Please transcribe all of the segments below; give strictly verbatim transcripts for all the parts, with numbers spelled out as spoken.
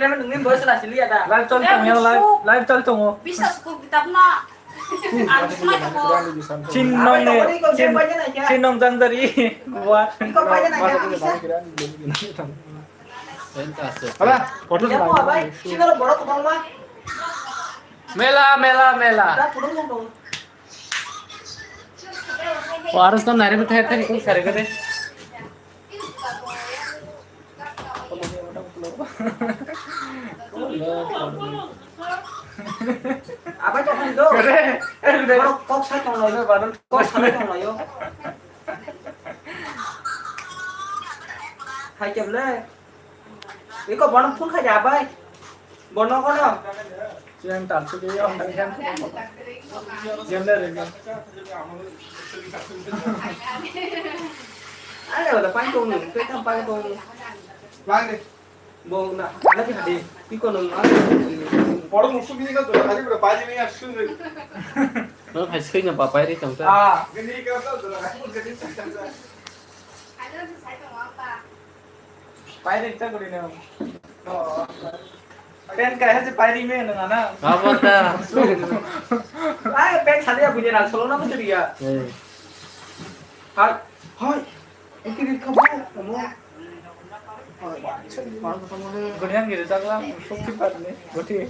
Nini boy sala sili ada. Live chol tongo, live, live chol tongo. Bisa school kitab na. Ang sumai tongo. Chin nong ne, chin, chin nong jang dari. Wah. Iko paja na kya bisa. Hala, photo. Mela, mela, mela. O, aro to nari bithai thani kung sari gade. Abai to khani do. Gade, gade. Borok kok sai tong laio, kok sai tong laio. Hai keble. Iko bono phone khai abai. Bono kono. Siang tak sih dia orang yang game dari game. Ada udah pantung nih, kita pantung. Lagi. Bo na, ada di hadi. Iko nung ada. Orang musuh ini kan tuh, tadi udah pagi nih ya, sudah. Lo hai sui na papai ri tong ta. Ah, gini kan tuh, tuh, gini kan tuh. Pairi ta guri ne. Pen kai haji pairi me na na. Abo ta. Ai pen sadi ya bujena solo na bujeriya. Eh. Hai, hai. Iki di kabar kamu. Guriang giri tagla sukti pat ne. Goti.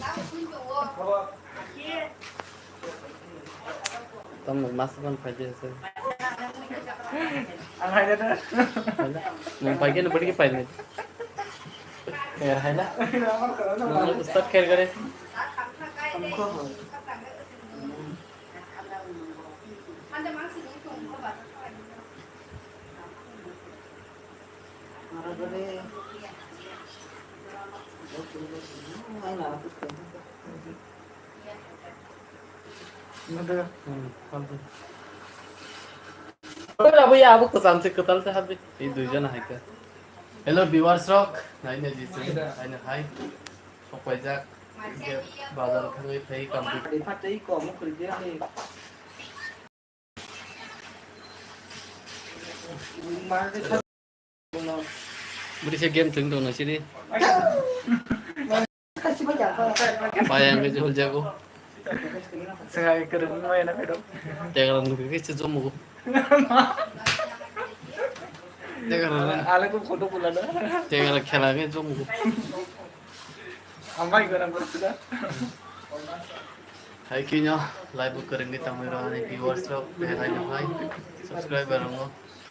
Tamo mas ban paide se. Ang hai da. Mung paide na badi paide. Kher hai na. Mung ustad kher kare. Abo ya, abo kwcham se kwtal se habdi. Ei duijon hai khe. Hello viewers rok, naina di se, naina hai. Sok paijak. Bazar thangwi phai kam. Bwrwi se game thwng tong nai sidi. Pai ang khe jol jago. Swngai kwrwng wngmaya na khe dok. Tegra nukhe khe se jomo. Tegra. Ale ko photo pula da. Tegra khela khe jomo. Ambai gora gora sida. Hai khe no live bo kwrwngwi tongwi rw ani viewers rok, hai no hai subscriber rok no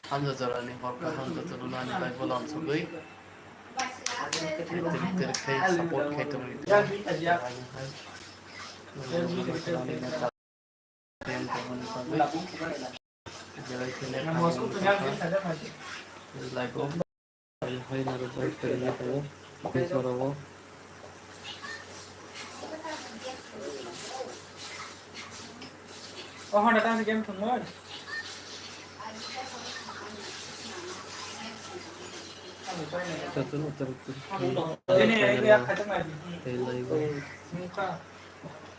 hamjak jora ni hor kaham joto no ani live bo lam sogwi. Twrwk twrwk khe support khai tongwi. Hai no hai. Live bo. Hai narwk bai kwrwngwi tongo. Tei jora o. O Honda tang game thwngmani. Tei live bo.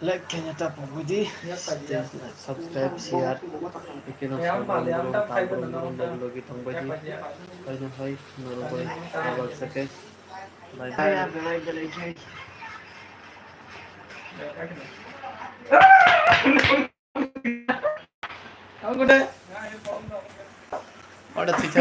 Like khaina ta pogwi di, tei subscribe, share, ikeno sabang borok, ta borok, borok, logi, logi tongbai di. Haino hai norok bai, tabak sake. Bye bye. Ang gede. Ada sisa